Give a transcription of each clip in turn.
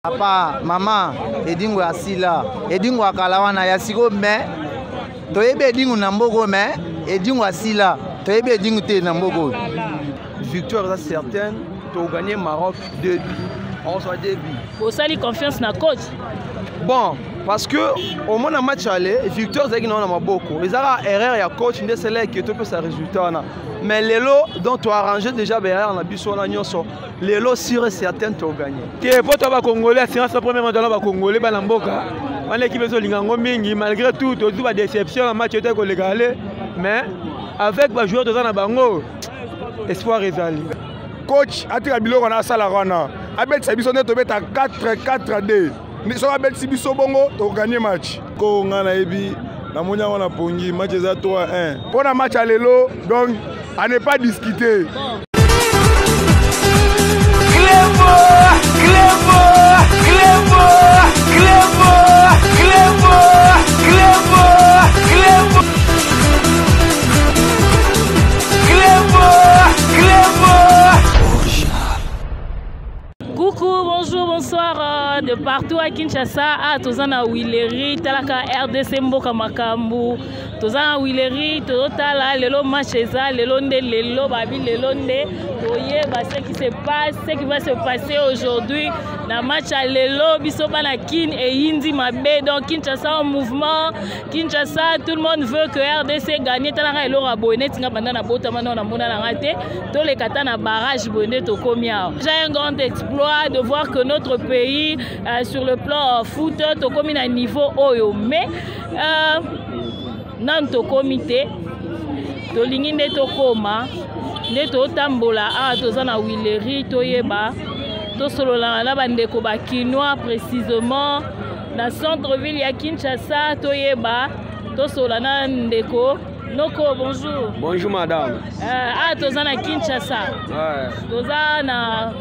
Papa, mama, edingo ya sila, edingo ya kala wana ya siko mais toyebi edingo na mboko mais edingo ya sila, toyebi edingo te na mboko. Victoire eza certaine, toganye Maroc 2 buts. On soit 2 buts. Osali confiance na coach? Bon, parce que au moins na match aller, victoire ezalaki na maboko. Ezaka erreur ya coach nde seleki topesa résultat wana. Mais lelo donc to arranger déjà ba erreur na biso wana nyonso. Lelo sûr et certain to gagner. Te po to ba congolais assurance premièrement dans ba congolais bana mboka. Wana équipe ezolinga yango mingi malgré tout tozwi ba déception na match ete koleka ale mais avec ba joueurs toza na bango espoir ezali. Coach atika biloko na asalaka wana abetisa biso nde tobeta 4 4 2 soki abetisi biso bongo tokoganye match. Ko nga nayebi namoni yango na pongi match eza 3-1 mpo na match ya lelo, donc à ne pas discuter. Clevo, Clevo, Clevo, Clevo, Clevo, Clevo, Clevo, Clevo, Clevo. Coucou, bonjour, bonsoir de partout à Kinshasa. Ah, toza na Huilerie, talaka RDC mboka makambu. Toza na Huilerie, tozotala lelo match eza, lelo nde lelo babi lelo nde toyeba ce qui se passe, ce qui va se passer aujourd'hui na match ya lelo biso bana Kin eyindi mabe. Donc Kinshasa en mouvement, Kinshasa tout le monde veut que RDC gagne. Talaka eloko ya boye neti nga banda na botama na mona na nga te. Toleka ta na barrage boye nde tokomi awa. J'ai un grand exploit de voir que notre pays sur le plan foot tokomi na niveau oyo, mais nanu tokomi te, tolingi nde tokoma nde totambola awa toza na Huilerie, toyeba tosololana na bandeko ba Kinois précisément na centre ville ya Kinshasa, toyeba tosolola na ndeko Noko. Bonjour. Bonjour madame. Toza na Kinshasa. Ouais. Toza na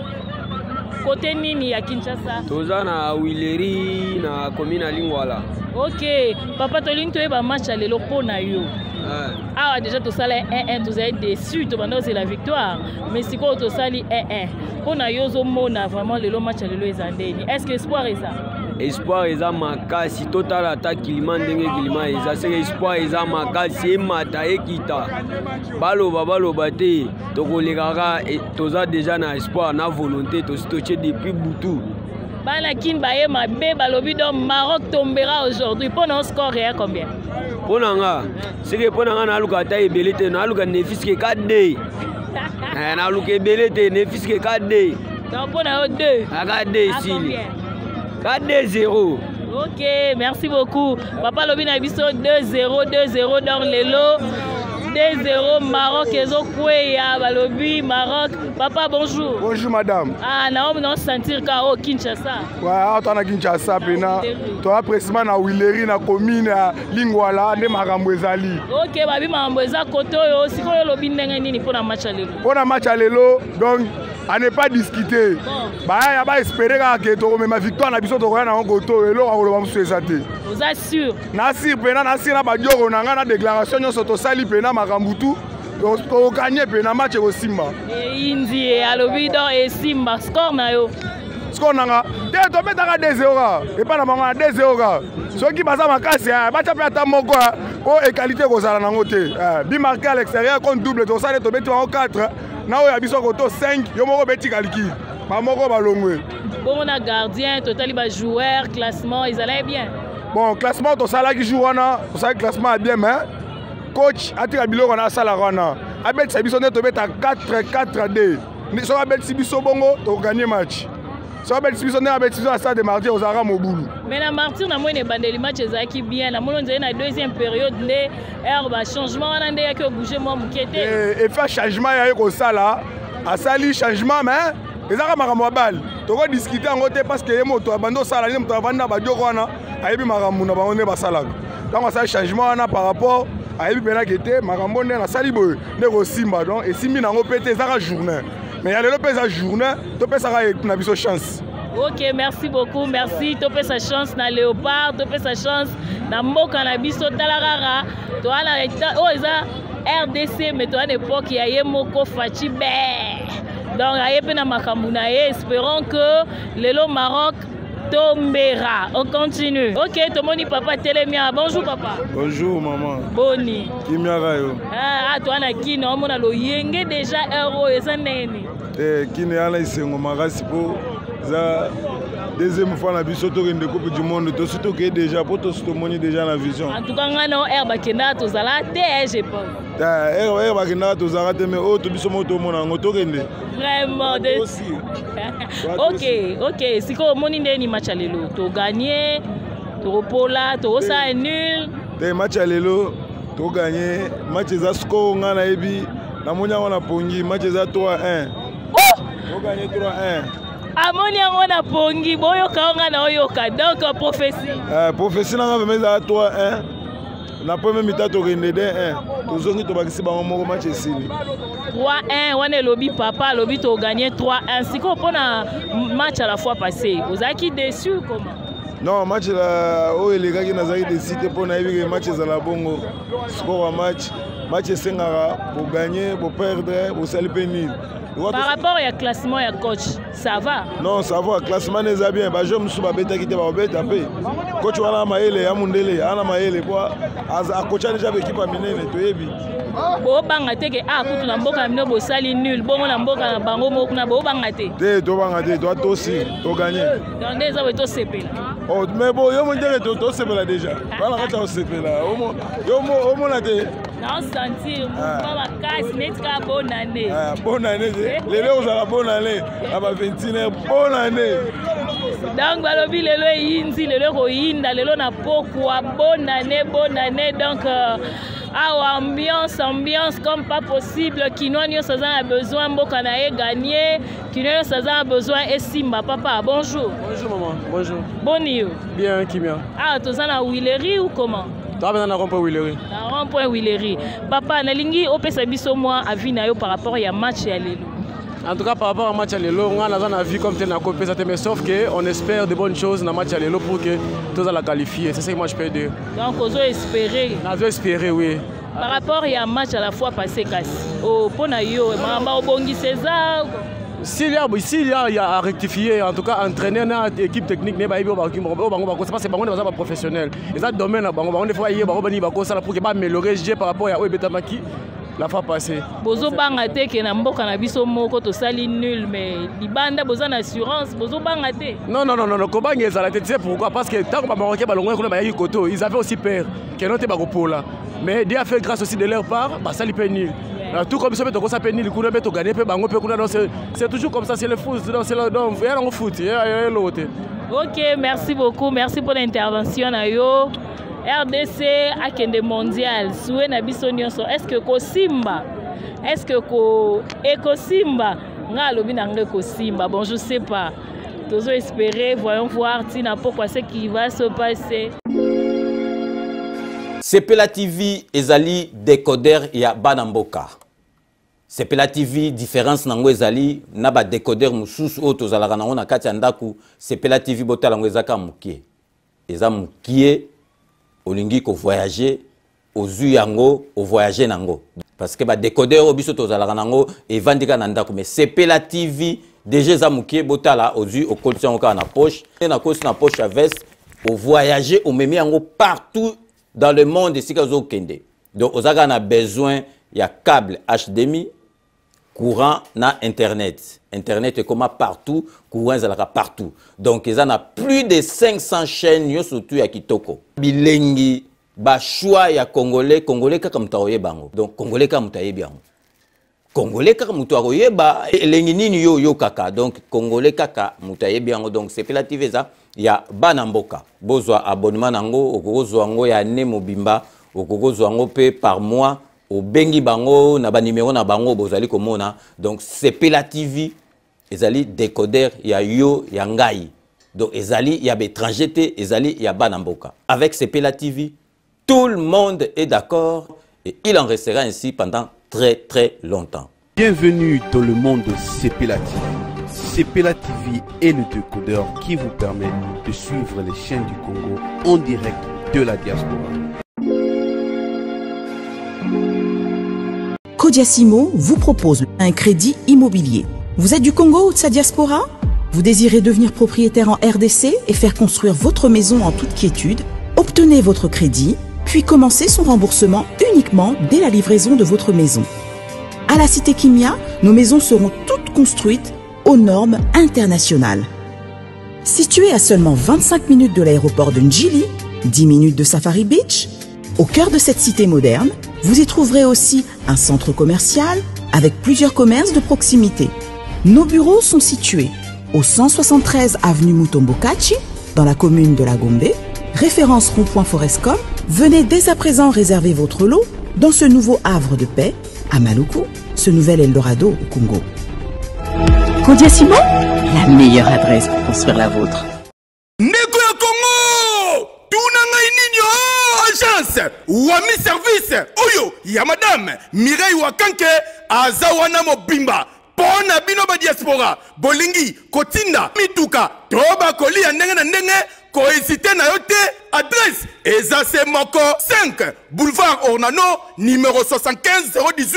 côté nini ya Kinshasa? Toza na Huilerie na commune ya Lingwala. Ok, papa, tolingi toyeba match ya lelo mpo na yo. Ouais. Awa déjà tosala 1-1, tozali déçu, tobanda ozela victoire, mais sikoyo tosali 1-1. Mpo na yo ozomona vraiment lelo match ya lelo eza ndeni? Est-ce que espoir eza? Espoir eza makasi, totala ata kilima ndenge kilima eza, seke espoir eza makasi, emata ekita, baloba baloba te, tokolekaka, toza déjà na espoir na volonté, tosi totie depuis butu. Bana Kin baye mabe, balobi donc Maroc tombera aujourd'hui. Mpo na score ya combien? Mpo na nga seke, mpo na nga naluka ata ebele te, naluka ne fût-ce que ka 2, naluka ebele te, ne fût-ce que ka 2. Donc mpo na yo 2? Aka 2 esili, ka 2 0. Ok, merci beaucoup papa. Alobi na biso 2-0, 2-0. Donc lelo 2-0, Maroc ezokweya, balobi Maroc. Papa, bonjour. Bonjour madame. Ah, naomi na sentir ka o Kinshasa. Ouais, awa toza na Kinshasa mpena, toza précisément na Huilerie na commune ya Lingwala nde makambo ezali. Ok, babi makambo eza kote oyo. Sikoyo olobi ndenge nini mpona match ya lelo? Mpona match ya lelo, donc à ne pas discuter. Baya baespérer kaka ke tokomema victoire na biso, tokoya nango koto oyo, eloko akoloba mosusu eza te. Oza sûr? Na sûr mpena, na sûr na badioko na ngai na déclaration nyonso tosali mpena makambo tu, tokoganye mpena, match ekosimba. Eyindi ye alobi donc esimba. Score na yo? Score nanga te, tobetaka 2-0 kaka epai na bango na 2-0 kaka. Soki baza makasi, batya mpe ata moko po égalité ekozala nango te. But marqué à l'extérieur compte double, tosali tobeti bango 4 na oyo ya biso koto 5, yo moko obeti calcul, bamoko balongwe. Bongo na gardien, totali bajoueur, classement ezalaki bien? Bon, classement tosalaki jour wana, tosalaki classement ya bien, mais coach atika biloko na asalaka wana, abetisa biso nde tobeta 4 4 2. Soki abetisi biso bongo tokoganye match. Soki abetisi biso ndenge abetisi biso na stade Martyr, ozalaka mobulu. Mais na Martyr namoni ebandeli match ezalaki bien, namoni onzali na deuxième période nde ere bachangement wana nde eyaki obouge mwa moke te. Efa changement ya ye kosala, asali changement, mais ezaka makambo ya bale, tokodiscute yango te parce que ye moto abandi osala nde moto avandi na badioko wana, ayebi makambo na bango nde basalaka. Ntango asali changement wana par rapport ayebi mpenake te makambo nde nasali boye nde kosimba, donc esimbi nango mpe te. Ezaka journée, mais ya lelo mpe eza journée, topesaka na biso chance. Ok, merci beaucoup, merci. Topesa chance na Léopard, topesa chance na mboka na biso. Tala kaka toza na oyo eza RDC, mais toza na époque ya ye moko Fatshi be, donc aye mpe na makambo na ye. Espérons que lelo Maroc Tombera. On continue. Ok, tomoni papa telemia. Bonjour papa. Bonjour maman. Boni. Kimia yo. Ah, ah toi na kino omona loyenge déjà heure oyo eza ndenge nini? Eh, kino yana esengo makasi po eza deuxième fois na biso tokende coupe du monde tosi tokei déjà mpo tosi tomoni déjà na vision. En tout cas ngai na heure bakendaka tozala te eh, je pense. Heure bakendaka tozalaka te mais oyo to biso moko tomona yango tokende. Vraiment de... Ok, sikoyo omoni ndenge ni match ya lelo toganye, tokopola, tokosala nul? Te, match ya lelo toganye. Match eza score, ngai nayebi, namoni yango na pongi, match eza 3-1. Toganye 3-1. Amoni yango na pongi, boyoka yo, ngai na oyoka. Donc prophétie. Prophétie nanga vraiment ezala 3-1. Na premier mi-temps tokende 2-1, tozongi, tobakisi bango moko, match esili. 3-1 wana elobi papa, alobi toganye 3-1. Sikoyo mpona match à la fois passé, ozalaki déçu comment? Non, match la oyo elekaki, nazalaki déçu te mpo nayebi ke match ezala bongo. Score ya match, match esengaka boganye, boperdre, bosali mpe nini. Par rapport ya classement ya coach, ça va? Non, ça va, classement eza bien. Bajeu mosusu babetaki te, bakobeta mpe. Coach wana mayele ya mondele, ana mayele po akocha déjà baekipe ya minene, toyebi. Bobanga te ke a kutu na mboka na bino bosali nul, bongo na mboka na bango moko kuna bobanga te? Te, tobanga te, toa tosi toganye. Donc nde eza boye, tosepela. Oh, mais bon, yo mo ndenge tosepela déjà, bana kati ya kosepela, yo omona te. Naosentir mouvement makasi neti kaka bonne année. Ah, bonne année te, lelo ozala bonne année na ba 21 bonne année. Donc balobi lelo eyinzi, lelo ekoyinda, lelo na pokwa bonne année, bonne année. Donc awa ambiance, ambiance comme pas possible. Kinois nyonso aza na besoin mboka na ye gagné, kinois nyonso aza na besoin esimba. Papa, bonjour. Bonjour maman, bonjour. Boni yo? Bien, kimia. Awa toza na Huilerie ou comment? Toza mpenza na rond-point Huilerie. Na rond point Huilerie. Papa, nalingi opesa biso mwa avis na yo par rapport ya match ya lelo. En tout cas, par rapport au match ya lelo, nga naza na avis comme tel nakopesa te, mais sauf que on espère de bonnes choses na match ya lelo pour que tozala qualifié. C'est ce que moi je peux dire. Donc ozo espérer? Nazo espérer, oui. Par rapport ya match à la fois passé, kasi mpo na yo makambo obongisa eza? S'il y a à rectifier, en tout cas, entraîneur na équipe technique ne bayebi oyo bango bakosa, parce que bango nde baza baprofessionnel, eza domaine na bango. Bango nde faut bayeba oyo banini bakosala pour que baaméliorer jeu par rapport ya oyo ebetamaki la fois passée. Bozobanga te ke na mboka na biso moko tosali nul, mais libanda boza na assurance, bozobanga te? Non, non, non, non, kobanga ezala te. Tu sais pourquoi? Parce que ntango bamarocain balongwaki kuna, bayaki koto, ils avaient aussi peur keno te bakopola, mais Dieu a fait grâce aussi de leur part, basali mpe nul. Tout comme biso mpe tokosa mpe nul kuna, mpe toganye mpe bango mpe kuna. Donc c'est toujours comme ça, c'est le foot. Donc c'est le, donc ya nango foot ya eloko te. Ok, merci beaucoup, merci pour l'intervention na yo. RDC akende mondial, souhait na biso nyonso. Est ce que kosimba? Est ce que ko ekosimba? Nga alobi na ngai kosimba. Bon, je sais pas, tozo espérer, voyons voir ntina pourquoi ce qui va se passer. Sepela TV ezali décoder ya bana mboka. Sepela TV, différence nango ezali na ba décoder mosusu oyo tozalaka nango na kati ya ndako. Sepela TV, botala yango, ezaka mokie, eza mokie. Olingi kovoyage, ozwi yango, ovoyage nango, parce que badécoder oyo biso tozalaka nango evandi kaka na ndako. Mais Sepela TV déjà eza mokie, botala, ozwi, okolisi yango kaka na poche, nakolisi na poche ya veste, ovoyage, omemi yango partout dans le monde esika ozokende. Donc oza kaka na besoin ya câble HDMI, courant na internet. Internet ekoma partout, courant ezalaka partout. Donc eza na plus de 500 chaînes nyonso tu ya kitoko, bilengi, bachoix ya Congolais. Congolais kaka moto akoyeba yango. Donc Congolais kaka moto ayebi yango, Congolais kaka moto akoyeba elengi nini yo oyokaka. Donc Congolais kaka moto ayebi yango. Donc Sepela TV eza ya bana mboka. Bozwa abonnement nango, okokozwa yango ya année mobimba, okokozwa yango mpe par mois. Obengi bango na banimero na bango bozali komona. Donc Sepela TV ezali décoder ya yo, ya ngai. Donc ezali ya baétranger te, ezali ya bana mboka. Avec Sepela TV, tout le monde est d'accord et il en restera ainsi pendant très très longtemps. Bienvenue dans le monde de Sepela TV. Sepela TV est le décodeur qui vous permet de suivre les chaînes du Congo en direct de la diaspora. Kodiasimo vous propose un crédit immobilier. Vous êtes du Congo ou de sa diaspora? Vous désirez devenir propriétaire en RDC et faire construire votre maison en toute quiétude? Obtenez votre crédit, puis commencez son remboursement uniquement dès la livraison de votre maison. À la Cité Kimia, nos maisons seront toutes construites aux normes internationales. Située à seulement 25 minutes de l'aéroport de Njili, 10 minutes de Safari Beach, au cœur de cette cité moderne, vous y trouverez aussi un centre commercial avec plusieurs commerces de proximité. Nos bureaux sont situés au 173 avenue Mutombo-Kachi, dans la commune de la Gombe, référence rond-point Forescom. Venez dès à présent réserver votre lot dans ce nouveau havre de paix à Maluku, ce nouvel Eldorado au Congo. Kodia Simon, la meilleure adresse pour construire la vôtre. Ndeko ya Congo, tuna ngai nini o agence Wami Service oyo ya madame Mireille Wakanke aza wana mobimba mpo na bino ba diaspora bolingi kotinda mituka to bakoli ya ndenge na ndenge kohésite na yo te. Adresse eza se moko, 5 boulevard Ornano numéro 75 018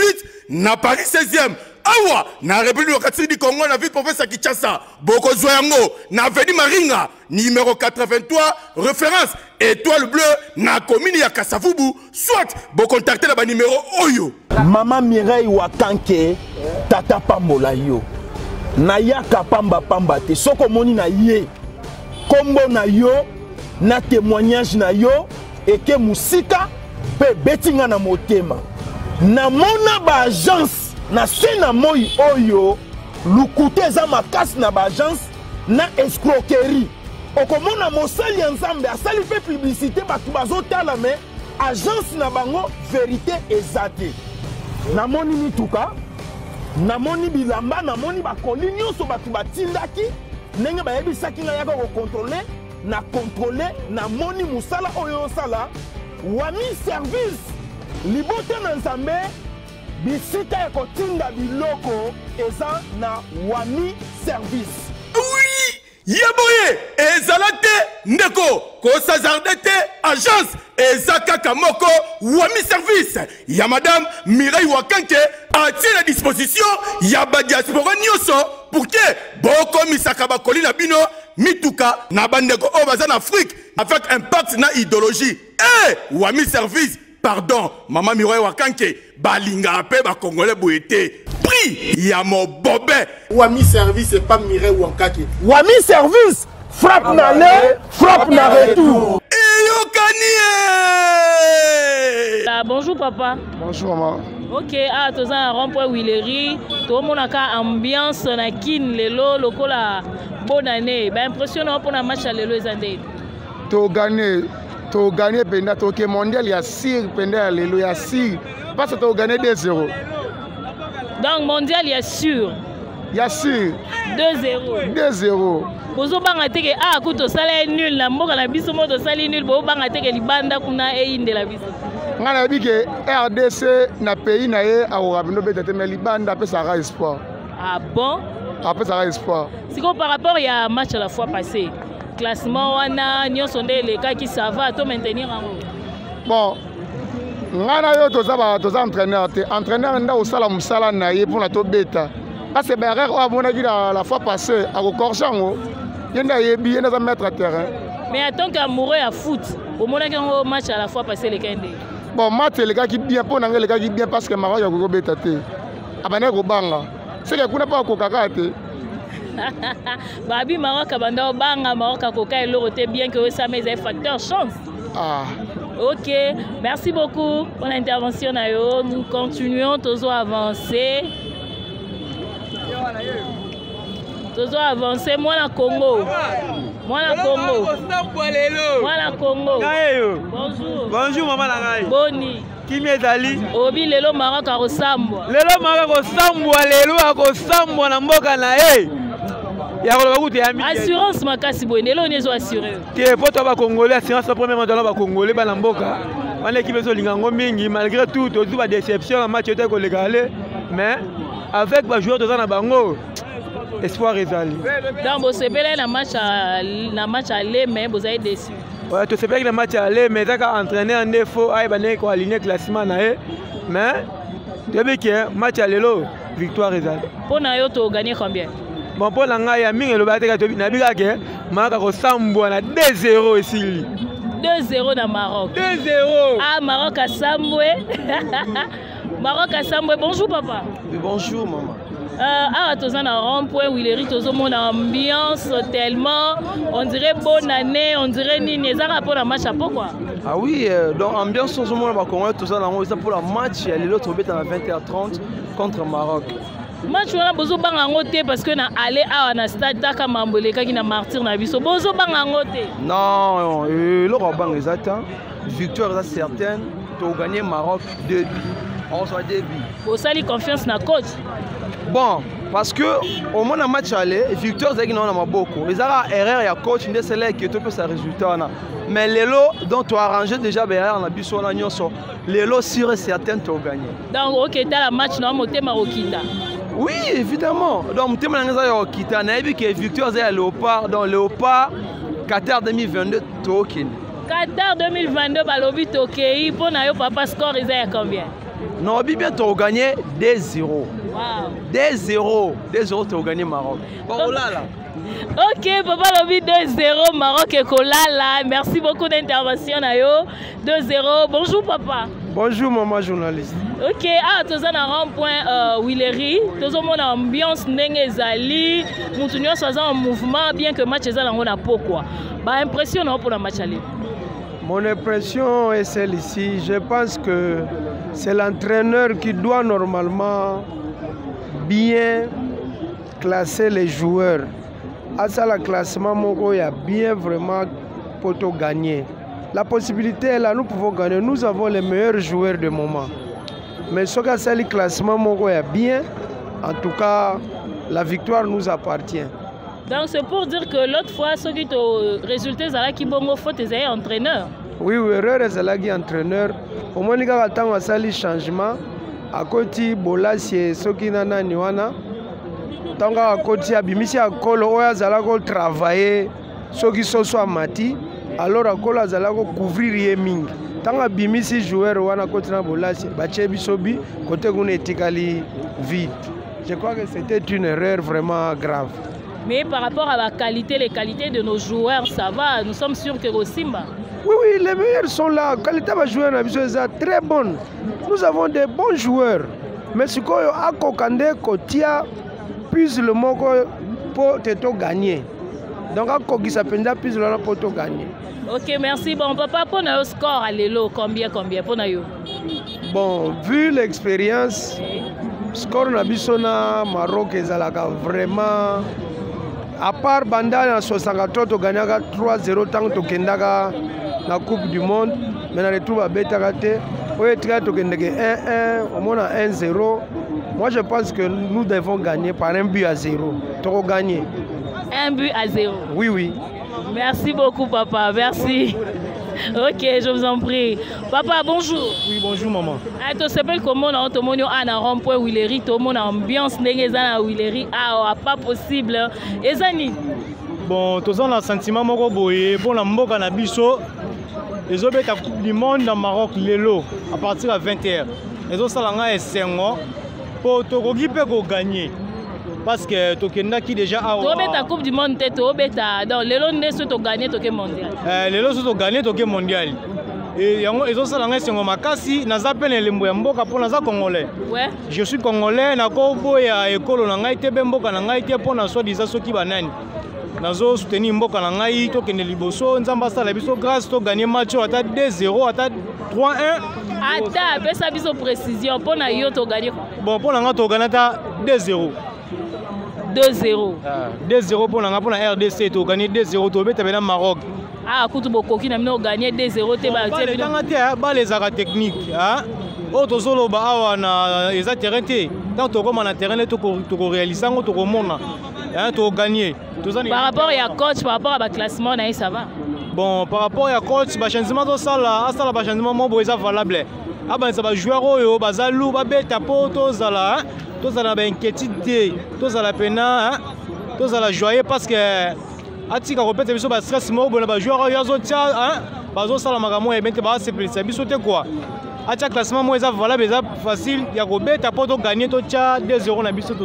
na Paris 16e, awa na République démocratique du Congo, na ville province ya Kinshasa. Bokozwa yango na avenue Maringa numéro 83, référence Étoile Bleue, na commune ya Kasavubu, soit bocontacte na banimero oyo. Mama Mireille Wakanke, tata pambola yo. Nayaka pamba pamba te. Soki omoni na ye kombo na yo na témoignage na yo eke mosika mpe ebeti nga na motema. Namona baagence na se na moi oyo, lukuta eza makasi na baagence na escroquerie. Okomona mosali ya Nzambe asali mpe publicité, bato bazotala, me agence na bango vérité eza te. Namoni mituka, namoni bilamba, namoni bakoli nyonso bato batindaki, ndenge bayebisaki ngai yaka kocontrôler, na contrôle, namoni mosala oyo osala. Wami Service, libota na Nzambe, bisika ya kotinda biloko eza na Wami Service. Oui, ye boye ezala te ndeko, kosazarde te. Agence eza kaka moko, Wami Service ya madame Mireille Wakanke, atie na disposition ya badiaspora nyonso pour ke bokomisaka bakoli na bino, mituka na bandeko oyo baza na Afrique avec impact na idéologie. E Wami Service, pardon, mama Mireille Wakanke balingaka mpe bakongole boye te, prix ya mobobe. Wami Service epa Mireille Wankake. Wami Service, frappe na aller, frappe na retour. Eyokani ye. Ah, bonjour papa. Bonjour maman. Ok, ah, toza na rond-point Huilerie, tomonaka ambiance na Kin lelo lokola bonne année. Baimpression na mpona match ya lelo eza ndenge? Togagner, togagner mpenza, toke mondial ya sûr mpenza, ya lelo ya sûr, parce que togagner 2-0. Donc mondial ya sûr? Ya sûr. 2-0? 2-0. Bozobanga te ke ah, ku tosala ye nul na mboka na biso mo, tosali nul, bobanga te ke libanda kuna eyindela biso? Ngai nayebi ke RDC na pays na ye akoka bino beta te, mais libanda apesaka espoir. Ah bon? Apesaka espoir. Sikoyo, par rapport ya match à la fois passée, classement wana nyonso nde elekaki, ça va to maintenir yango? Bon, ngai na yo toza toza entraîneur te. Entraîneur nde akosala mosala na ye mpona tobeta, parce que baerreur oyo amonaki la fois passée, akocorriger yango. Ye nde ayebi, ye nde aza maître à terrain. Mais en tant qu'amoureux ya foot, omonaki yango, match à la fois passée elekaki ndenge? Bon, match elekaki bien. Mpo na ngai elekaki bien, parce que Maroc akoki kobeta te, abandaki kobanga seke kuna mpo akokaka te. Babi Maroc abanda obanga, Maroc akoka eloko te, bien que osama ezali facteur chance. Ah. Ok, merci beaucoup pour l'intervention na yo. Nous continuons, tozo avancer. Tozo avancer, mwana Congo. Mwana Congo. Mwana Congo. Bonjour. Bonjour mama na ngai. Boni? Kimia ezali. Obi lelo Maroc akosambwa. Lelo Maroc akosambwa, lelo akosambwa na mboka na ye. Ya koloba kutu ya mingi. Assurance makasi boye, lelo ni ezo assurer? Te, po to bakongolais, assurance premièrement tona bakongolais bana mboka wana, équipe ezolinga yango mingi. Malgré tout tozwi badéception na match ete koleka aller, mais avec bajoueur toza na bango, espoir ezali. Donc bosepelaki na match aller, mais bozali déçu? Ouais, tosepelaki na match aller, mais ezaka entraîneur nde faut ayeba ndenge koaligner classement na ye, mais toyebi ke match ya lelo victoire ezali. Mpo na yo, togagner combien? Bon, mpo na ngai ya mingi elobaka te, kaka nayebi kaka ke Maroc akosambwa na 2-0, esili. 2-0 na Maroc. 2-0. Ah, Maroc asambwe. Maroc asambwe. Bonjour papa. Oui, bonjour maman. Awa toza na rond point Huilerie, tozomona ambiance tellement on dirait bonne année, on dirait nini, ezaka mpona match ya pokwa. Ah oui, donc ambiance tozomona bacongolais toza nango eza mpona match ya lelo tobeta na 20h30 contre Maroc. Match wana bozobanga yango te, parce que na aller awa na stade taka mambo elekaki na martyr na biso, bozobanga yango te? Non, eloko ya banga eza te, victoire eza certaine, toganye Maroc 2 buts, ozwa 2 buts. Bosali confiance na coach? Bon, parce que omona match aller, victoire ezalaki nango na maboko, ezalaka erreur ya coach nde esalaki topesa résultat wana. Mais lelo donc toarrange déjà baerreur na biso wana nyonso, lelo sûr et certain toganye. Donc oketala match na motema kokita? Oui, évidemment. Donc motema na ngai eza ya kokita, nayebi ke victoire eza ya Léopard. Donc Léopard, Qatar 2022, tokende. Qatar 2022, balobi tokei. Mpo na yo papa, score eza ya combien? Non, obi bien, toganye 2-0. Wow. 2-0, 2-0, toganye Maroc. Bakolala. Ok, papa lobi 2-0, Maroc ekolala. Merci beaucoup d'intervention na yo. 2-0. Bonjour papa. Bonjour maman journaliste. Ok, ah, toza na rond point Huilerie, tozomona ambiance ndenge ezali, mutu nyonso aza en mouvement, bien que match eza nango na pokwa. Ba impression na yo mpona match aller? Mon impression est celle-ci. Je pense que c'est l'entraîneur qui doit normalement bien classer les joueurs. Asala classement moko ya bien vraiment pour gagner. La possibilité est là, nous pouvons gagner. Nous avons les meilleurs joueurs de moment. Mais ce que c'est le classement moko ya bien, en tout cas, la victoire nous appartient. Donc c'est pour dire que l'autre fois, ceux qui te résultat ezalaki bongo, faute ezali entraîneur? Oui, erreur ezalaki entraîneur. Omoni kaka ntango asali changement, akoti Bolasie soki na nani wana, ntango kaka akoti, abimisi akolo oyo azalaki kotravaille soki soso amati, alors akolo azalaki kocouvrir ye mingi. Ntango abimisi joueur wana, akoti na Bolasie, batie biso but, kote kuna etikali vide. Je crois que c'était une erreur vraiment grave. Mais par rapport à la qualité, les qualités de nos joueurs, ça va, nous sommes sûrs que Simba. Oui, les meilleurs sont là. La qualité des joueurs est très bonne. Nous avons des bons joueurs. Mais ce qu'on a kokande kotia puzzle moko po teto gagner. Donc akokisa mpenza puzzle wana po to gagner. Ok, merci. Bon, papa, pour le score ya lelo, combien, combien pour yo? Bon, vu l'expérience, score na biso na Maroc ezalaka vraiment, à part banda na 63 toganyaka 3-0 ntango tokendaka na Coupe du monde, mais na retour babetaka te. Oyo etikali tokendeke 1-1, omona 1-0. Moi je pense que nous devons gagner par un but à 0. Tokogagner. Un but à 0. Oui. Merci beaucoup papa, merci. Ok, je vous en prie. Papa, bonjour. Oui, bonjour maman. Ah, tosepeli komona tomoni oyo na rond point Huilerie, tomona ambiance ndenge eza na Huilerie awa, pas possible. Eza nini? Bon, toza na sentiment moko boye mpona mboka na biso ezobeta Coupe du monde na Maroc lelo à partir ya 20h. Ezosala ngai esengo mpo tokoki mpe koganye, parce que tokendaki déjà awa. Tobeta Coupe du monde te, tobeta donc lelo nde so toganye, toke mondial. Lelo so toganye, toke mondial. E yango ezosala ngai esengo makasi. Naza mpe na elembo ya mboka mpo naza congolais. Je suis congolais, nakoboya ekolo na ngai te mpe mboka na ngai te mpo na soi-disant soki banani. Nazosoutenir mboka na ngai, tokende liboso. Nzambe asala biso grâce, toganye match oyo ata 2-0, ata 3-1. Ata apesa biso précision, mpo na yo toganye? Bon, mpo na ngai toganye ata 2-0. 2-0. 2-0 mpo na ngai, mpo na RDC toganye 2-0, tobeta mpe na Maroc. Ah, kutu bokoki na bino oganye 2-0 te. Balle etanga te, balle ezalaka technique. Oyo tozoloba awa na eza terrain te. Ntango tokóma na terrain nde tokoréalise yango, tokomona tokoganye. Par rapport ya coach, par rapport à baclassement na ye, ça va? Bon, par rapport ya coach, bachangement tosala, asala bachangement moko boye eza valable, abandisa bajoueur oyo baza lu babeta mpo tozala na bainquiétude te, tozala pena, tozala joyeux, parce que atika kopesa biso bastress moko boye na bajoueur oyo azotia, bazosala makambo oyo ebe te, basepelisa biso te quoi. Atia classement moko eza valable, eza facile ya kobeta mpo toganye, totia 2-0 na biso,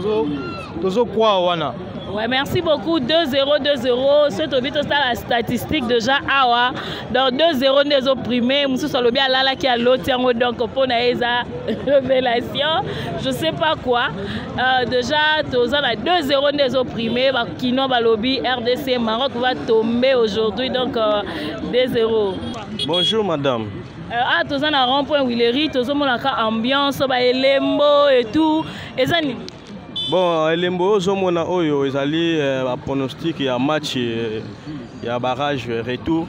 tozokwa wana. Ouais, merci beaucoup. 2-0, 2-0. Ce tobi tosala statistique déjà awa. Donc 2-0 nde ezoprime. Mosusu alobi alalaki aloti yango donc mpo na ye eza révélation. Je sais pas quoi. Euh, déjà toza na 2-0 nde ezoprime. Bakinois balobi RDC Maroc va tomber aujourd'hui donc euh, 2-0. Bonjour madame. Euh, ah toza na rond point Willery tozomonaka ambiance ba elembo et tout. Eza nini? Bon, elembo oyo ozomona oyo ezali eh, ba pronostic ya match eh, ya barrage retour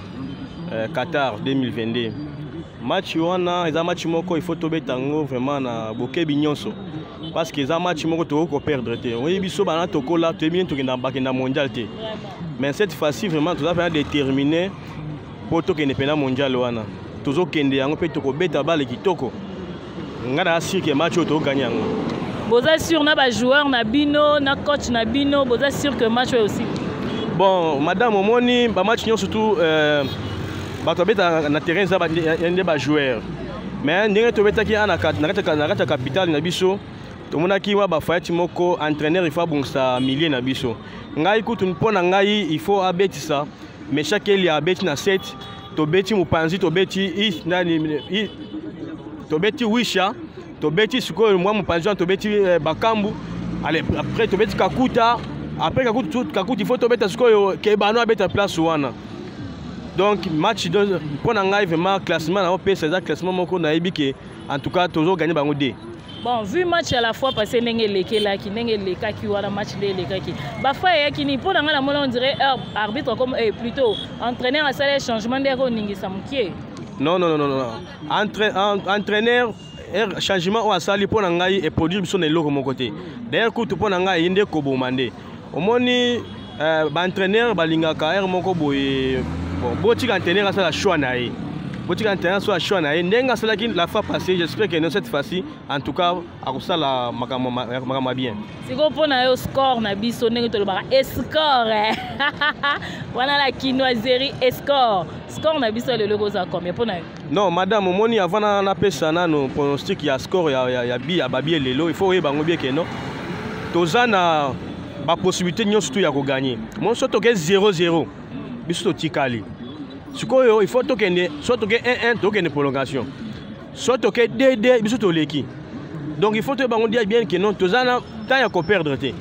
eh, Qatar 2022. Match wana eza match moko il faut tobeta yango vraiment na bokebi nyonso parce que eza match moko tokoki koperdre te. Oyebi biso bana tokola toyebi nini tokenda bakenda mondial te. Mais cette fois-ci vraiment toza mpenza déterminé mpo tokende mpenza mondial wana. Tozokende yango mpe tokobeta bale kitoko. Nga na sûr que match oyo tokoganye yango. Boza sûr na ba joueur na bino na coach na bino, boza sûr que match oyo aussi? Bon, madame, omoni ba match nyonso surtout euh, bato babeta na terrain eza nde ba joueur. Mais ndenge tobetaki na kati ya capitale na biso tomonaki mwa bafayati moko entraîneur il faut abongisa milieu na biso. Ngai kutu mpo na ngai il faut abetisa Meshack Elia abeti na 7 tobeti mopanzi tobeti nani tobeti wisha tobeti sikoyo mwa mopanzi wana tobeti eh, bakambu ale après tobeti kakuta après kakuta kakuta il faut tobeta sikoyo kebano abeta place wana donc match mpo na ngai vraiment classement na opesa eza classement moko nayebi ke en tout cas tozoganye bango de. Bon, vu match à la fois passé ndenge elekelaki, ndenge elekaki wana match nde elekaki. Ba fois eyaki ni mpo na ngai namona on dirait heure arbitre comme eh, plutôt entraîneur asali changement nde akoningisa mokie. Non non non non. Entre, en, entraîneur er, changement oyo asali mpo na ngai eproduire biso na eloko moko te. D'ailleurs kutu mpo na ngai ye nde koboma nde. Omoni euh, ba entraîneur balingaka heure moko boye bon botika entraîneur asala choix na ye. Botika entraîneur asala choix na ye ndenge asalaki la fois passée, j'espère que non cette fois-ci en tout cas akosala makambo makambo ya bien. Sikoyo mpo na yo score na biso ndenge tolobaka escore wana la kinoiserie escore score na biso lelo ekozala combien mpo na yo? Non madame, omoni avant napesa nano pronostic ya score ya, ya, ya, bi, ya babie lelo il faut oyeba yango bien ke non toza na bapossibilité nyonso tu ya koganye mo so toke 0-0 biso totikali sikoyo il faut tokende so toke 1-1 tokende prolongation so toke 2-2 biso toleki donc il faut toyeba yango dia bien ke non toza na temps ya koperdre te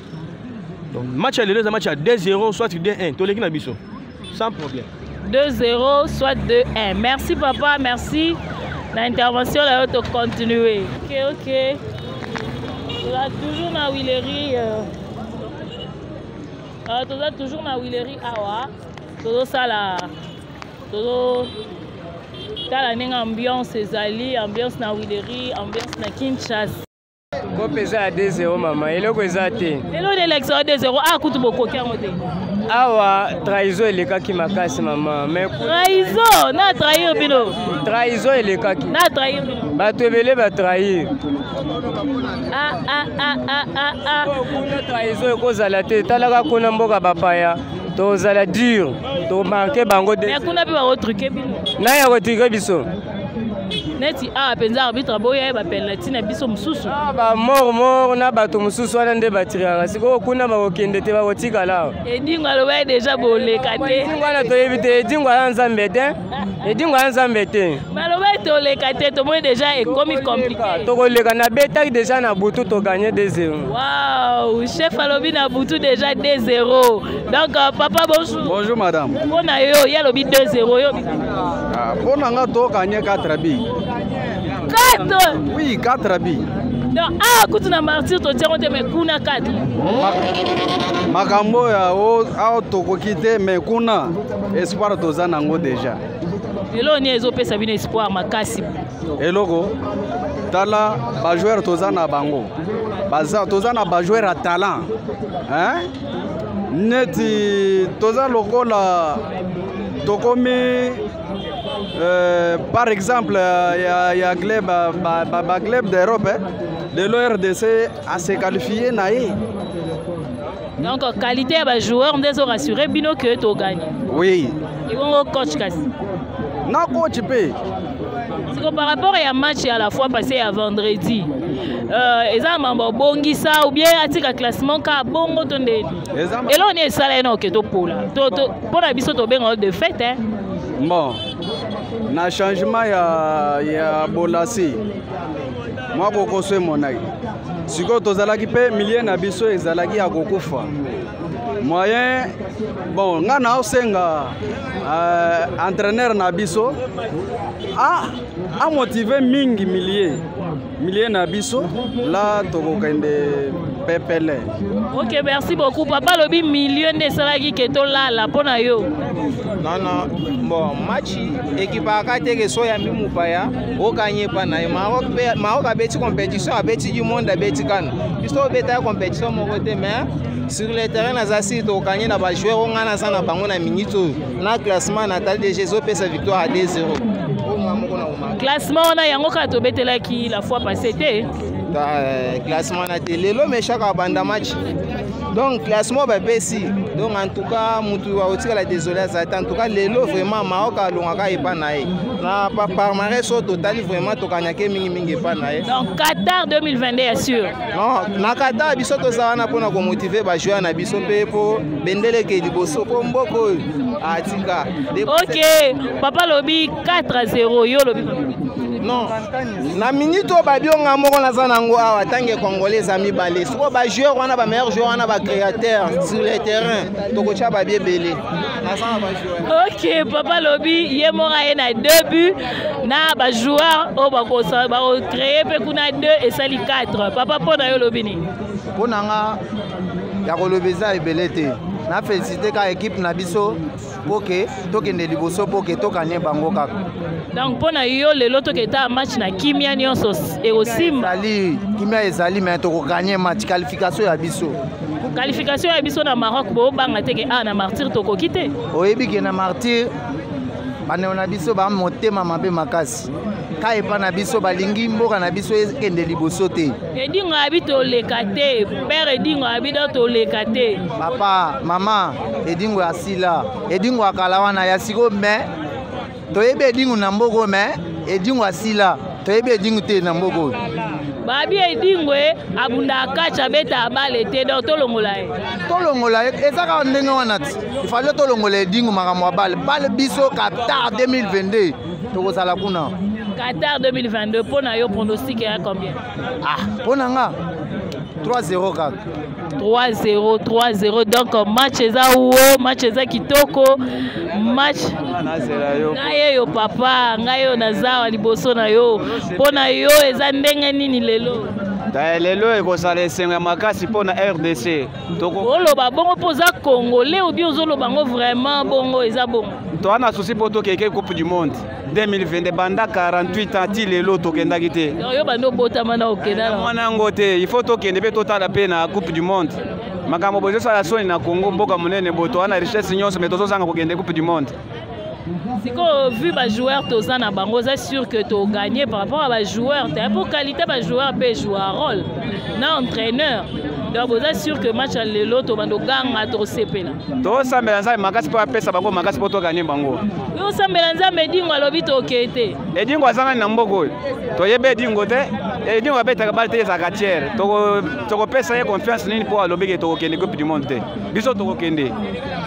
donc match ya lelo eza match ya 2-0 soit 2-1 toleki na biso sans problème. 2-0 soit 2-1. Merci papa, merci. L'intervention là, to continuer. Ok, ok. Toza toujours na Willery. Euh, euh, toza toujours na Willery awa. Tozosala tozo tala ndenge ambiance ezali, ambiance na Willery, ambiance na Kinshasa. Kope eza ya 2-0 mama, eloko eza te. Lelo nde elakisa wa 2-0, ah kutu bokoki yango te. Awa trahison elekaki makasi mama, mais trahison na trahir bino. Trahison elekaki. Na trahir bino. Bato ebele ba trahir. Ah ah ah ah ah ah. Kuna trahison ekozala te, talaka kuna mboka bapaya. Tozala dur, to marquer bango de. Mais kuna pe ba truquer bino. Na ya ko truquer biso. Neti awa mpenza arbitre aboya ye bapenalty na biso mosusu. Ah, ba mort mort na bato mosusu wana nde batiraka sikoyo kuna bakokende te bakotikala awa. Edingo alobaki deja boleka te. Edingo wana toyebi te, Edingo aza nzambe te, Edingo aza nzambe te. Balobaki toleka te, tomoni deja ekomi compliqué. Tokoleka na betaki deja na butu toganye 2-0. Wow, chef alobi na butu deja 2-0. Donc euh, papa bonjour. Bonjour madame. Pona yo, ye alobi 2-0 yo. Ah, pona nga to gagner 4 bi. 4 Oui, 4 bi. Donc ah kutu na martyr to tiango te mais kuna 4. Makambo ya o awa tokoki te mais kuna espoir toza nango déjà. Eloko nini ezopesa bino espoir makasi? Eloko tala ba joueur toza na bango. Baza toza na ba joueur ya talent. Hein? Neti toza lokola tokomi euh, par exemple ya, ya club ba, ba, ba club d'Europe eh, lelo RDC a se qualifié na ye. Donc qualité ya ba joueur nde ezo rassurer bino que to gagne. Oui. Ebongo coach kasi. Na coach pe. Siko par rapport ya match ya la fois passée ya vendredi. Eza na mambo abongisa ou bien atika classement ka bongo to nde eloko nini esala ye na oke topola mpo na biso tobenga yo défaite, hein? Bon, na changement ya Bolasi, mwa kokoso emonaki. Sikoyo tozalaki mpe milieu na biso ezalaki ya kokufa, moyen. Bon, nga naosenga entraîneur na biso amotive mingi milieu na biso la, tokokende pepele. Ok, merci beaucoup, papa. Alobi milieu nde esalaki ke tolala. Mpo na yo? Non, bon, match ekipaka te ke so oyambi mopaya okanye epa na ye. Maroc mpe, Maroc abeti compétition, abeti du monde, abeti kano. Biso obetaka compétition moko te, mais sur le terrain naza siri tokokanye na bajoueur oyo ngai naza na bango na minute oyo. Na classement natali déjà, ezopesa victoire à 2-0 oyo nga moko na komaka. Classement wana yango kaka tobetelaki la fois passé te? Classement wana te. Lelo Meshak abanda match, donc classement bapesi. Donc en tout cas mutu akotikala désolé aza te. En tout cas lelo vraiment Maroc alongaka epa na ye na palmarès oyo totali, vraiment tokanyaki mingimingi epa na ye. Donc Qatar 2022 ya sûr? Non, na Qatar biso toza wana mpona komotive bajoueur na biso mpe mpo bendele eke liboso, mpo mboka oyo atika. Ok, papa alobi 4 à 0, yo olobi? Non, na minute oyo babionga moko naza nango awa, ntange congolais eza mibale. Sikoyo bajoueur wana, bameilleur joueur wana, bacréateur sur le terrain, tokotya babi ebele. Naza na bajoueur. Ok, papa alobi ye moko aye na deux buts na bajoueur oyo bakocreye mpe kuna 2, esali 4. Papa, mpo na yo olobi nini? Mpo na nga, ya koloba eza ebele te. Na félicité kaka équipe na biso mpo ke tokende liboso, mpo ke tokanye bango kaka. Donc mpo na yo lelo toketa match na kimia nyonso, ekosimba? Ezali kimia, ezali, mais tokoganye match, qualification ya biso. Qualification ya biso na Maroc, bobanga te ke a na Martyr tokoki te? Oyebi ke na Martyr bandeko na biso bamotema mabe makasi ka epa na biso, balingi mboka na biso ekende liboso te. Edingo abi toleka te, père Edingo abi do toleka te. Papa, mama, Edingo asila, Edingo akala wana. Ya sikoyo, mais toyebi Edingo na mboka oyo, mais Edingo asila, toyebi Edingo te na mboka oyo. Babi Edingo abundaka kati, abeta abale te, donc tolongola ye. Tolongola ye, eza kaka ndenge wana ti ifale tolongola Edingo. Makambo ya bale bale, biso Qatar 2022 tokozala kuna. Qatar 2022, mpo na yo pronostic ya combien? Ah, mpo na nga 3-0 kaka. 3-0, 3-0. Donc match eza wo, match eza kitoko, match. Ngai oyo, papa, ngai oyo naza awa liboso na yo, mpo na yo eza ndenge nini lelo? Lelo ekozala esengo ya makasi mpo na RDC. Oloba bongo mpo oza congolais obi ozoloba yango vraiment bongo, eza bongo? Toza na souci mpo tokeke Coupe du monde 2022. Banda 48 ans ti lelo tokendaki te. Yo bandi obotama na okenda? Mwana yango te. Il faut tokende mpe totala mpe na Coupe du monde. Makambo boye ezosala soni na Congo, mboka monene boye, toza na richesse nyonso, mais tozozanga kokende Coupe du monde. Sikoyo vu bajoueur toza na bango, oza sûr que togagner par rapport à bajoueur te? Mpo qualité bajoueur mpe joue rôle na entraîneur. Donc oza sûr que match ya lelo tobanda oganga, tosepela? Tosambela Nzambe makasi mpo apesa bango makasi mpo toganye bango. Yo osambela Nzambe, Edingo alobi tokee te. Edingo aza nani na mboka oyo? Toyebi Edingo te. Edingo abetaka bale te, ezalaka tiere. Tokopesa ye confiance nini mpo alobi ke tokokende Coupe du monde te? Biso tokokende.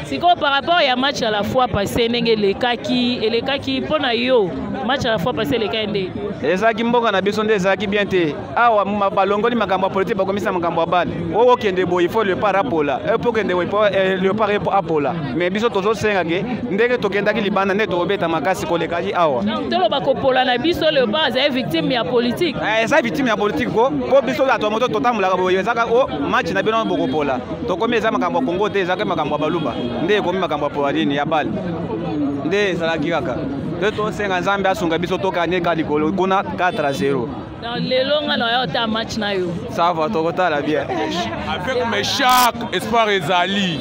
Sikoyo par rapport ya match à la fois passé, ndenge elekaki, elekaki mpo na yo, match à la fois passé elekaki nde? Ezalaki mboka na biso nde ezalaki bien te. Awa balongoli makambo ya politike, bakomisa makambo ya bale. Oyo okende boye, il faut Léopard apola, po okende boye, Léopard apola. Mais biso tozosenga ke ndenge tokendaki libanda nde tokobeta makasi kolekaki awa. Donc toloba kopola na biso, Léopard azali victime ya politique? Eza victime ya politique ko, mpo biso bato ya moto totambolaka boye, ezaka o match na bino bokopola. Tokomi eza makambo ya Kongo te, ezalaki makambo ya Baluba nde ekomi makambo ya pola nini ya bale nde ezalaki kaka nde. Tosenga Nzambe asunga biso tokanye ka likolo kuna 4 a 0. Donc lelo nga na oya ota match na yo. Ça va, tokotala bien. Avec Meshak, espoir ezali.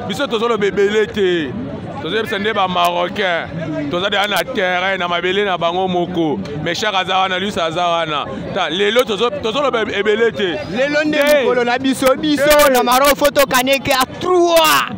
Biso tozoloba ebele te, tozoyebisa nde bamarocain toza deya na terrain na mabele na bango moko. Meshak aza wana, Luis aza wana. Ta lelo tozoloba ebele te. Lelo nde mokolo na biso. Biso na Maroc, faut tokane ke a 3.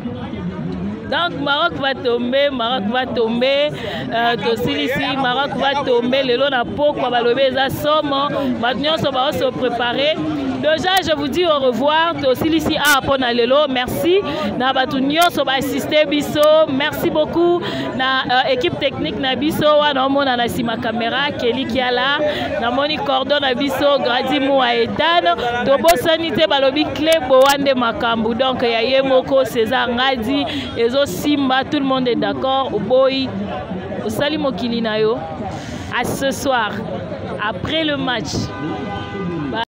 Donc Maroc va tomber, Maroc va tomber. Euh, tosilisi Maroc va tomber lelo na pokwa balobi eza somo. Bato nyonso bao se préparer. Déjà, je vous dis au revoir. Tosilisi awa pona lelo. Merci na bato nyonso ba assister biso. Merci beaucoup na euh, équipe technique na biso wana omona na sima caméra Kelly Kiala. Namoni cordon na biso Grady Mua Etano. Tobosani te balobi clé boa nde makambo. Donc ya ye moko César Ngadi ezosimba tout le monde est d'accord. Oboyi osali mokili na yo. À ce soir après le match. Bye.